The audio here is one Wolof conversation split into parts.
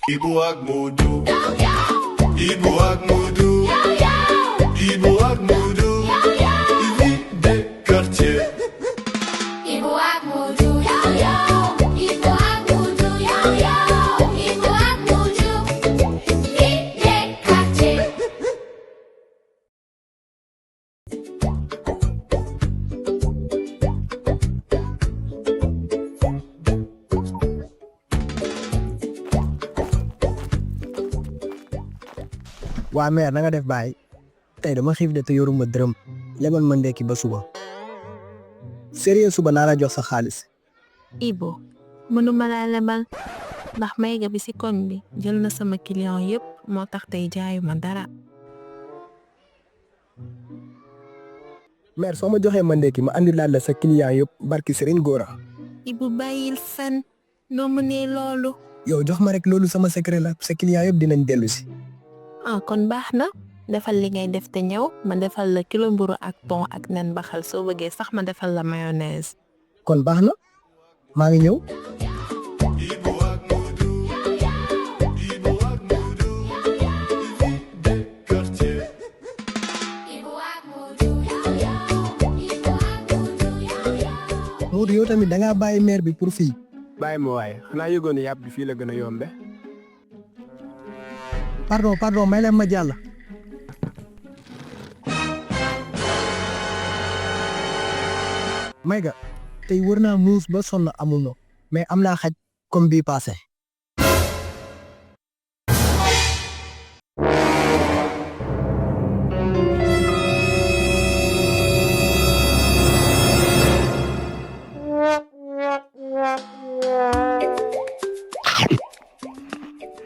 Ibu ak Modou. Ibu ak Modou. Ibu ak Modou. Vie des quartiers. Ibu ak Modou. Ibu ak Modou. Ibu ak Modou. Vie des quartiers. waa mère na nga def baay tey dama xiif de te yoruma dërëm lebal ma ndekki ba suba sérieux suba naa la jox sa xaalis. Ibu mënuma laa lebal ndax Mayga bi ci koñ bi jël na sama client yépp moo tax tey jaayuma dara. mère soo ma joxee ma ndekki ma andi laat la sa client yëpp barki Serigne Gora. Ibu bàyyil fen noo mënee loolu. yow jox ma rek loolu sama secret la sa client yëpp dinañ dellu si. kon baax na defal li ngay def te ñëw ma defal la kilo mburu ak thon ak nen baxal soo bëggee sax ma defal la mayonnaise. kon baax na maa ngi ñëw. Ibu ak Modou. Ibu ak Modou. Vie des quartiers. Ibu ak Modou. Ibu ak Modou. Modou yow tamit da ngaa bàyyi mère bi pour fii. bàyyi ma waaye xanaa yëgoon yàpp bi fii la gën a yombe. pardon may leen ma jàll. Mayga tey wër naa muus ba sonn amul no mais am naa xaj comme bii passé.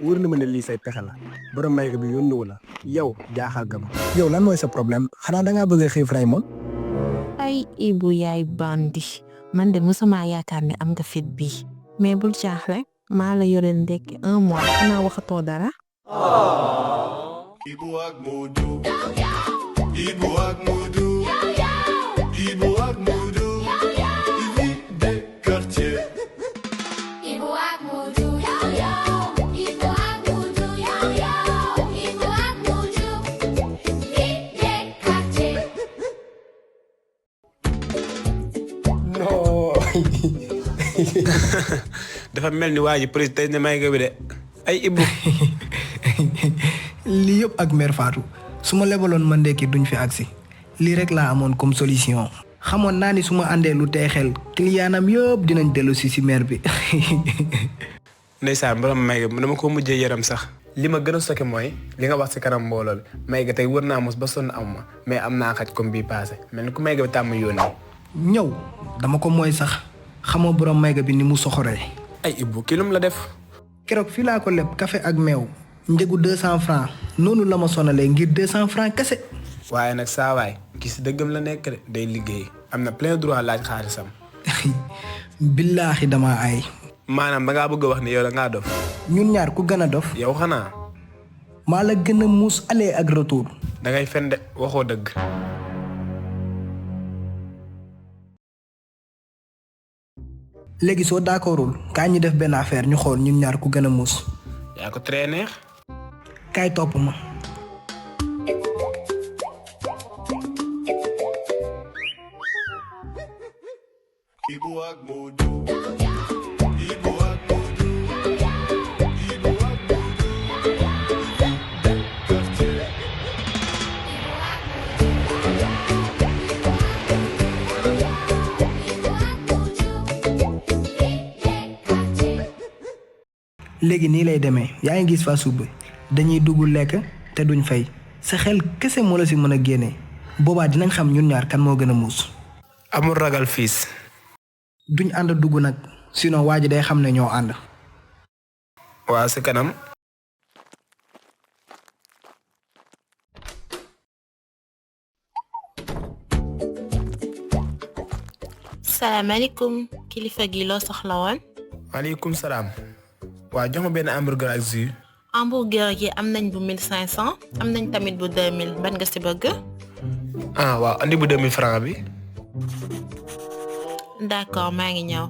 wóor na ma ne lii say pexe la borom Mayga bi yónnuwu la yow jaaxal nga ma. yow lan mooy sa problème xanaa da ngaa bëgg a xiif Raymond. ay Ibu yaay bandi man de musuma yaakaar ne am nga fit bi mais bul jaaxle maa la yore ndekki 1 mois xanaa waxatoo dara. Ibu ak Modou. Ibu ak Modou. Ibu ak Modou. Vie des quartiers. Ibu ak Modou. Ibu ak Modou. Ibu ak Modou. Vie des quartiers. non. dafa mel ni waa ji président ne Mayga bi de ay Ibu. lii yëpp ak mère Fatou su ma lebaloon ma ndekki duñ fi agsi lii rek laa amoon comme solution xamoon naa ni su ma àndee lu tey xel clientam yëpp dinañ dellu si mère bi. ndeysaan borom Mayga bi dama ko mujjee yaram sax. li ma gën a sokke mooy li nga wax ci kanam mbooloo bi Mayga tey wër naa mos ba sonn am ma mais am naa xaj comme bii passé mel ni ku Mayga bi tàmm yónnee. ñëw dama ko mooy sax xamoo borom Mayga bi ni mu soxoree. ay Ibu kii lum la def. keroog fii laa ko leb café ak meew njëgu 200 francs noonu la ma sonalee ngir 200 francs kese. waaye nag saa waay kii si dëggam la nekk de day liggéey am na plein droit laaj xaalisam. billaahi dama ay. maanaam da ngaa bëgg a wax ni yow da ngaa dof. ñun ñaar ku gën a dof. yow xanaa. maa la gën a muus aller ak retour. da ngay fen de waxoo dëgg. léegi soo d'accordul kaay ñu def benn affaire ñu xool ñun ñaar ku gën a muus. yaa ko très neex. kaay topp ma. Ibu ak Modou. Ibu ak Modou. Ibu ak Modou. Vie des quartiers. léegi nii lay demee yaa ngi gis fa suba dañuy dugg lekk te duñ fay sa xel kese moo la si mën a génne boobaa dinañ xam ñun ñaar kan moo gën a muus. amul ragal fiis. duñ ànd dugg nag sinon waa ji day xam ne ñoo ànd. waa si kanam. salaamaaleykum kilifa gi loo soxla woon. maaleykum salaam. waa jox ma benn hamburger ak jus. hamburger yi am nañ bu 1500 am nañ tamit bu 2000 ban nga si bëgg. waaw andi bu 2000 francs bi. d'accord maa ngi ñëw.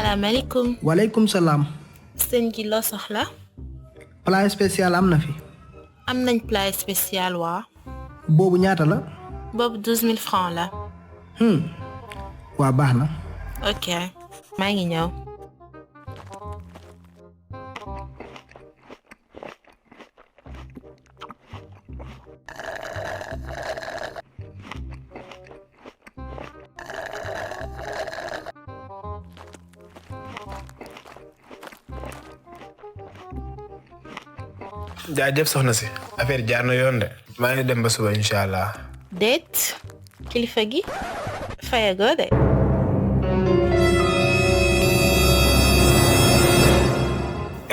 salaamaaleykum. waaleykum salaam. sëñ gi loo soxla. plat spécial am na fi. am nañ plat spécial waa. boobu ñaata la. boobu 12 000 francs la. waa baax na. ok maa ngi ñëw. jaajëf soxna si affaire jaar na yoon de maa ngi dem ba suba incha allah. déet kilifa gi fayagoo de.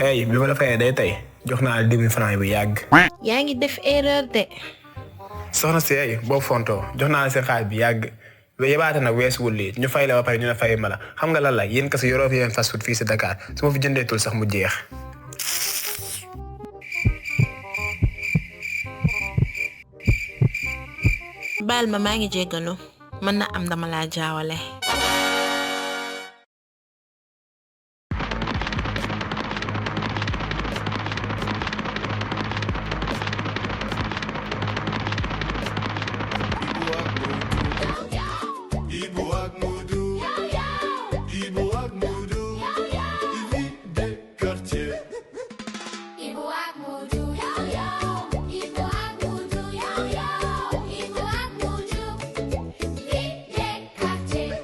ey bi ma la fayee day tey jox naa la 10 000 francs bu yàgg. yaa ngi def erreur de. soxna si ey boo fontoo jox naa la seen xaalis bi yàgg yebaate nag weesuwul lii ñu fay la ba pare ñu ne fay ma la xam nga lan la yéen kese yoroo fi yéen fast food fii si Dakar su ma fi jëndeetul sax mu jeex. baal ma maa ngi jéggalu mën na am dama laa jaawale. Ibu ak Modou. Ibu ak Modou. Il vit des quartiers. Ibu ak Modou. Ibu ak Modou. Ibu ak Modou. Vie des quartiers.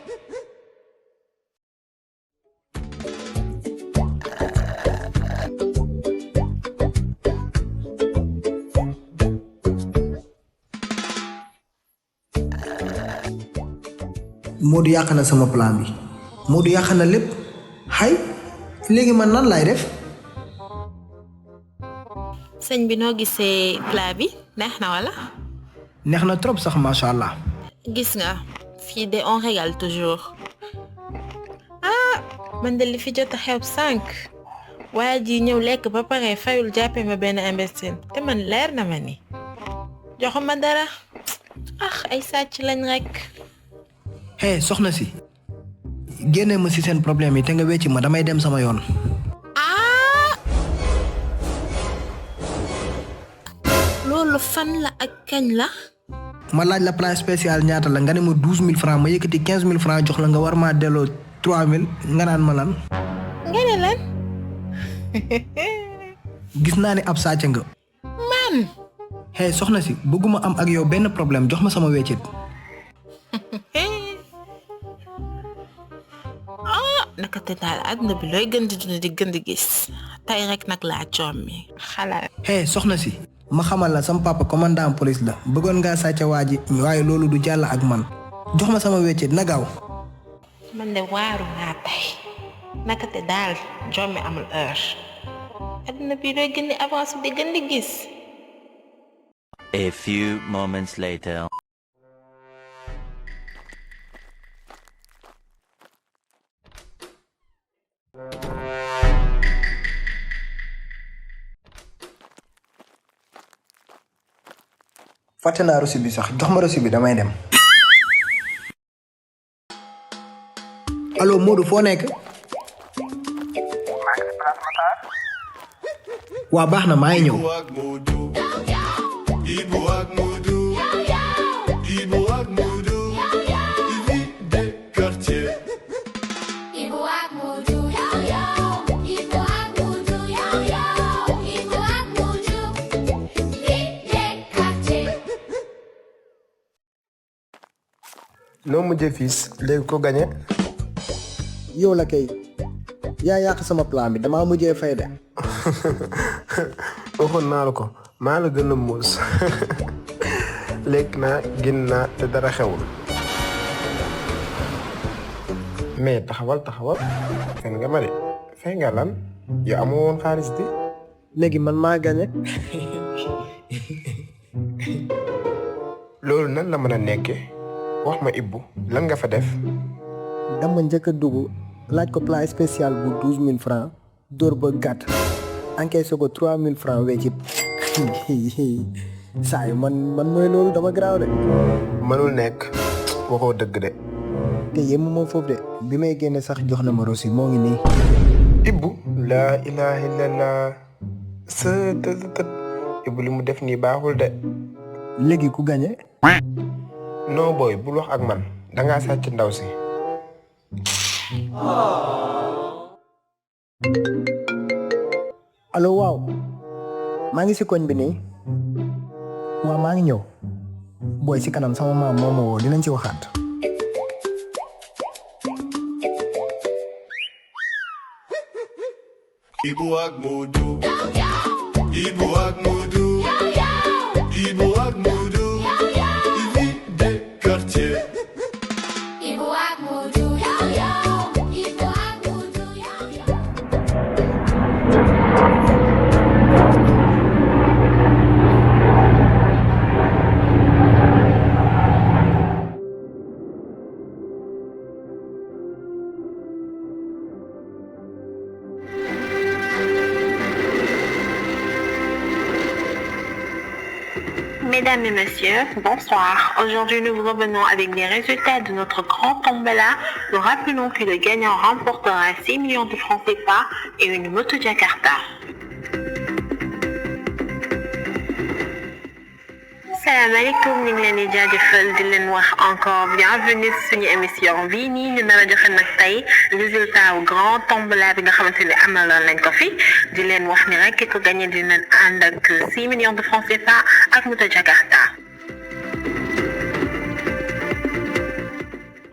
Modou yàq na sama plan bi. Modou yàq na lépp. xay léegi man nan laay def. sëñ bi noo gisee plat bi neex na wala. neex na trop sax macha allah. gis nga fii de on régale toujours. man de li fi jot a xew 5 waaye ji ñëw lekk ba pare fayul jàppe ma benn imbécile te man leer na ma ni joxuma dara ay sàcc lañ rek. soxna si génne ma ci seen problème yi te nga wecci ma damay dem sama yoon. loolu fan la ak kañ la. ma laaj la plat spécial ñaata la nga ne ma 12 000 francs ma yëkkati 15 000 francs jox la nga war maa delloo 3 000 nga naan ma lan. nga ne lan. gis naa ne ab sàcc nga. man. soxna si bëgguma am ak yow benn problème jox ma sama weccit. naka te daal àdduna bi looy gën di dund di gën di gis tey rek nag laa coom mi xalaat. soxna si ma xamal la sama papa commandant police la bëggoon ngaa sàcc waa ji waaye loolu du jàll ak man jox ma sama weccit na gaaw. man de waaru naa tey naka te daal jommi amul heure àdduna bi looy gën di avance di gën di gis. A few moments later. fàtte naa reçu bi sax jox ma reçu bi damay dem. allo Modou foo nekk. waa baax na maa ngi ñëw. Ibu ak Modou. Ibu ak Modou. Ibu ak Modou. Il vit des quartiers. Ibu ak Modou. Ibu ak Modou. Ibu ak Modou. Vie des quartiers. noo mujjee fiis léegi ko gañe. yow la kay yaa yàq sama plan bi damaa mujjee fay de. waxoon naa la ko maa la gën a muus lekk naa génn naa te dara xewul. mais taxawal fen nga ma de fay nga lan yow amoo woon xaalis di. léegi man maa gañe. loolu nan la mën a nekkee wax ma Ibbu lan nga fa def. dama njëkk a dugg laaj ko plat spécial bu 12 000 francs dóor ba gàtt encaissé ko 3 000 francs weccit. saa yi man mooy loolu dama garaaw de. mënul nekk waxoo dëgg de te yéemu moo foofu de bi may génne sax jox na ma rosi moo ngi nii. Ibbu laa ilaha illallah sa tët Ibbu li mu def nii baaxul de. léegi ku gagné. non booy bul wax ak man dangaa sàcc ndaw si. allo waaw maa ngi si koñ bi nii. waaw maa ngi ñëw. booy si kanam sama maam moo ma woo dinañ ci waxaat. Ibu ak Modou. Ibu ak Modou. Ibu ak Modou. Vie des quartiers. Ibu ak Modou. Ibu ak Modou. Mesdames et messieurs, bonsoir. Aujourd'hui, nous vous revenons avec les résultats de notre grand tombola. Nous rappelons que le gagnant remportera 6 millions de francs CFA et une moto Jakarta. Salam alaikum, ñu ngi leen di jaajëfal di leen wax encore bienvenue suñu émission bii nii ñu nar a joxe nag tey résultat wu grand tombola bi nga xamante ne amaloon nañ ko fi di leen wax ni rek ki ko gagné dina ànd ak 6 millions de francs CFA ak moto Jakarta.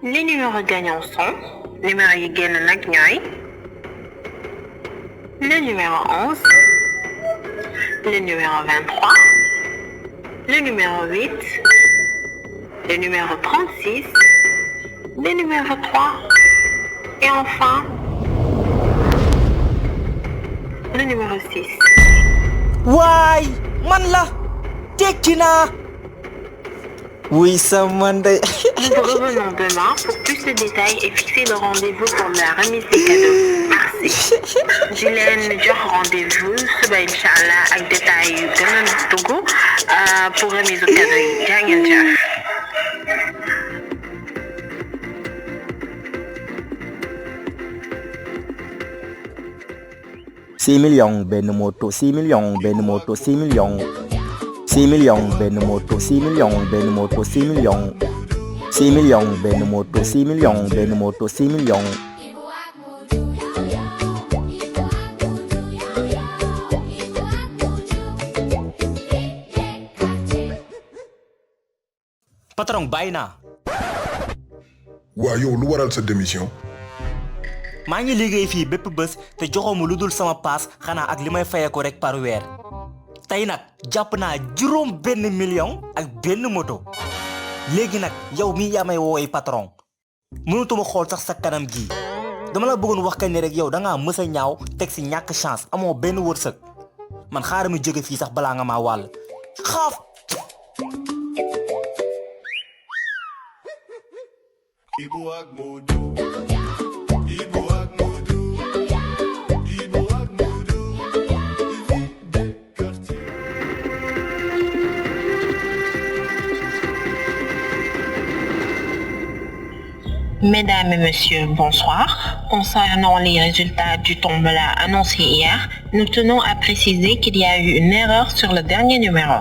Les numéros gagnants sont numéro yi génn nag ñooy le numéro 11, le numéro 23, le numéro 8, le numéro 36, le numéro 3 et enfin le numéro 6. waay man la tekki naa oui sama ndey. Nous vous revenons demain pour plus de détails et fixer le rendez-vous pour la remise des cadeaux. Merci. di leen jox rendez-vous suba inchallah ak détails yu gën a dugg pour remise des cadeaux yi jaa ngeen jëf. 6 millions benn moto 6 millions benn moto 6 millions 6 millions benn moto 6 millions benn moto 6 millions 6 millions benn moto 6 millions benn moto 6 millions. Ibu ak Modou. Ibu ak Modou. Ibu ak Modou. Vie des quartiers. patron bàyyi naa. waa yow lu waral sa démission. maa ngi liggéey fii bépp bés te joxomu lu dul sama paas xanaa ak li may fayee ko rek par weer tey nag jàpp naa juróom benn million ak benn moto léegi nag yow mii yaa may woowee patron mënutuma xool sax sa kanam gii dama la bëggoon wax kañ ne rek yow da ngaa mës a ñaaw teg si ñàkk chance amoo benn wërsëg man xaaral ma jóge fii sax balaa nga maa wàll xaaf. Ibu ak Modou. Ibu ak Modou. Ibu ak Modou. Vie des quartiers. Mesdames et messieurs, bonsoir. Concernant les résultats du tombola annoncé hier, nous tenons à préciser qu'il y a eu une erreur sur le dernier numéro.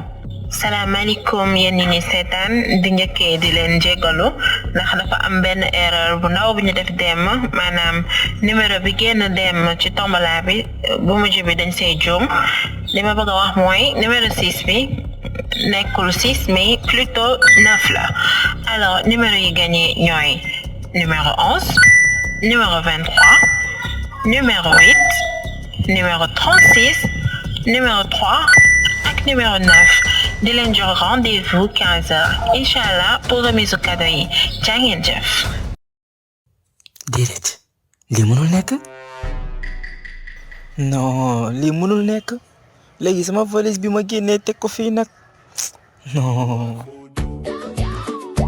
Salam alaikum yéen ñi ngi seetaan di njëkkee di leen jégalu ndax dafa am benn erreur bu ndaw bu ñu def dem maanaam numéro bi génn dem ci tombola bi bu mujj bi dañ see juum li ma bëgg a wax mooy numéro 6 bi nekkul 6 mais plutôt 9 la alors numéro yi gagné ñooy numéro 11, numéro 23, numéro 8, numéro 36, numéro 3 ak numéro 9. di leen jox rendez-vous 15h inchallah pour remise au cadeau yi jaa ngeen jëf. déedéet lii mënul nekk non lii mënul nekk léegi sama valise bi ma génnee teg ko fii nag non.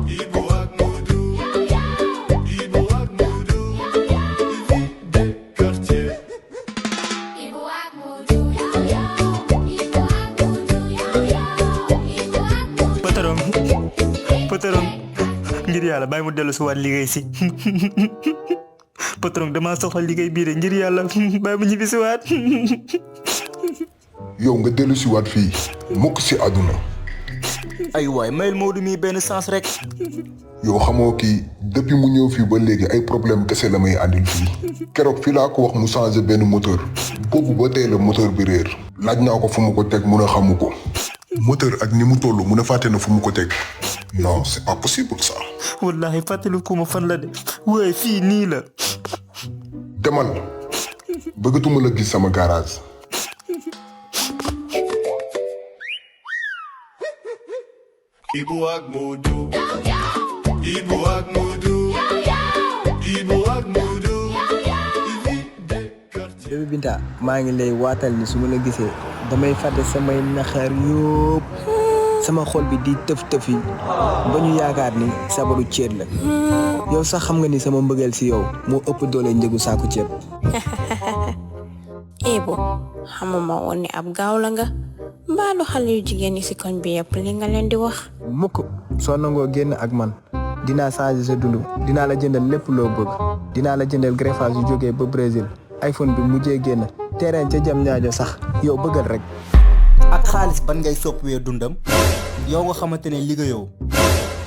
Ibu ak Modou. Ibu ak Modou. Vie des quartiers. Ibu ak Modou. Ibu ak Modou. Ibu ak Modou. patron ngir yàlla bàyyi mu dellu si waat liggéey si patron damaa soxla liggéey bii de ngir yàlla bàyyi mu ñibbi si waat. yow nga dellu si waat fii mukk si àdduna. ay waay mayel Modou mii benn sens rek. yow xamoo kii depuis mu ñëw fii ba léegi ay problème kese la may àndil fii keroog fii laa ko wax mu changé benn moteur boobu ba tey la moteur bi réer laaj naa ko fu mu ko teg mun a xamu ko moteur ak ni mu toll mun a fàtte na fu mu ko teg non c'est pas possible ça. wallahi fàttaliku ma fan la de waaye fii nii la. demal bëggatuma la gis sama garage. Ibu ak Modou. Ibu ak Modou. Ibu ak Modou. Bébé Binta maa ngi lay waatal ni su ma la gisee damay fàtte samay naxaar yóob sama xol bi di tëf tëf yi ba ñu yaakaar ni sabaru ceeb la yow sax xam nga ni sama mbëggeel si yow moo ëpp doole njëgu saaku ceeb. Ibu xamuma woon ni ab gaaw la nga mbaalu xale yu jigéen ñi si koñ bi yëpp li nga leen di wax. mukk soo nangoo génn ak man dinaa changer sa dund dinaa la jëndal lépp loo bëgg dinaa la jëndal greffage yu jógee ba Brésil iPhone bi mujjee génn terrain ca jam ñaajo sax yow bëggal rek. ak xaalis ban ngay soppiwee dundam yow nga xamante ne liggéeyoo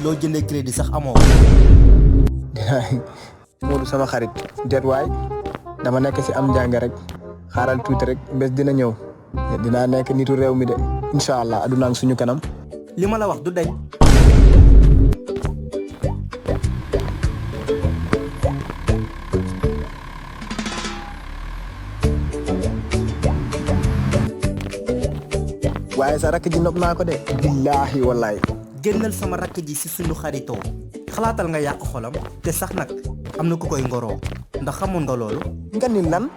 loo jëndee crédit sax amoo. Modou sama xarit déet waay dama nekk si am njàng rek xaaral tuuti rek bés dina ñëw dinaa nekk nitu réew mi de incha allah aduna ak suñu kanam. li ma la wax du dañ. waaye sa rakk ji nopp naa ko de. billaahi wallaahi. génnal sama rakk ji si suñu xaritoo xalaatal nga yàq xolam te sax nag am na ku koy ngoroo ndax xamoon nga loolu. nga ni lan.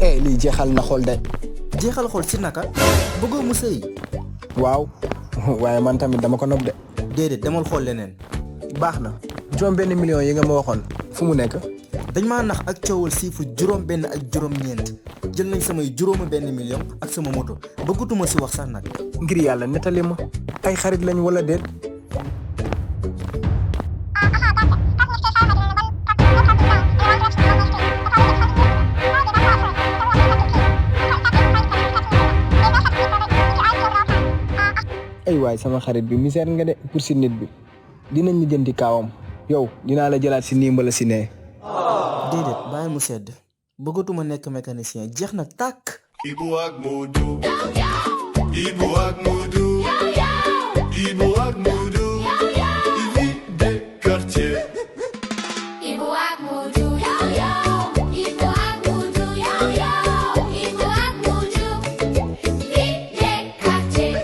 lii jeexal na xol de. jeexal xol si naka bëggoo mu sëy. waaw waaye man tamit dama ko nopp de. déedéet demal xool leneen. baax na juróom benn million yi nga ma waxoon fu mu nekk. dañ maa nax ak coowal siifu juróom benn ak juróom ñeent jël nañ samay juróomi benn million ak sama moto bëggatuma si wax sax nag. ngir yàlla nettali ma ay xarit lañ wala déet. ay waay sama xarit bi misère nga de pour si nit bi dinañ la jëndi kaawam yow dinaa la jëlaat si nii mbala si nee. déedéet bàyyi mu sedd bëggatuma nekk mécanicien jeex na tàkk. Ibu ak Modou. Ibu ak Modou. Ibu ak Modou. Il vit des quartiers. Ibu ak Modou. Ibu ak Modou. Ibu ak Modou. Vit des quartiers.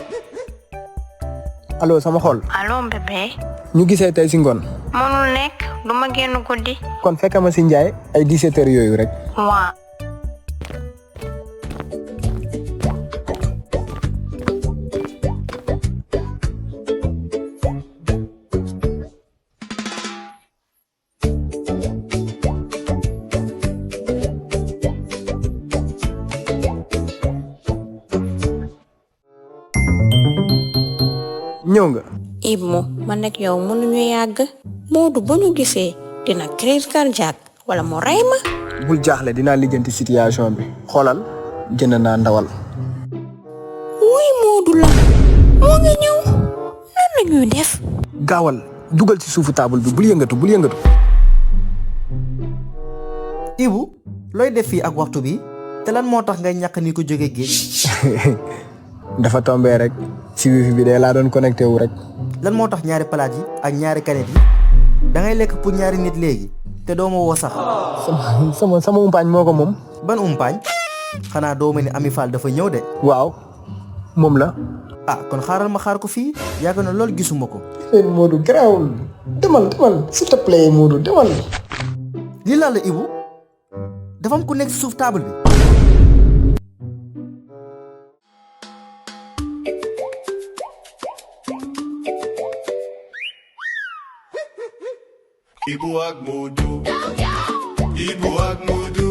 allo sama xol. allo bébé. ñu gisee tey si ngoon. mënul nekk du ma génn guddi. kon fekk ma si Njaay ay 17 heures yooyu rek. waa. ñëw nga. Ibu man ak yow mënuñu yàgg. Modou bu ñu gisee dina crise cardiaque wala mu rey ma. bul jaaxle dinaa lijjanti situation bi xoolal jënd naa ndawal. wuy Modou la moo ngi ñëw nan la ñuy def. gaawal dugal ci suufu table bi bul yëngatu bul yëngatu. Ibu looy def fii ak waxtu bi te lan moo tax ngay ñàkk ni ko jóge géej. dafa tombé rek ci wifi bi de laa doon connecté wu rek. lan moo tax ñaari palaat yi ak ñaari kanet yi da ngay lekk pour ñaari nit léegi te doo ma woo sax. sama umpaañ moo ko moom. ban umpaañ xanaa doo ma ni Ami Fall dafa ñëw de. waaw moom la. ah kon xaaral ma xaar ko fii yàgg na lool gisuma ko. Modou garaawul demal s'il te plaît Modou demal. lii laa la Ibu dafa am ku nekk si suuf table bi. Ibu ak Modou. Ibu ak Modou.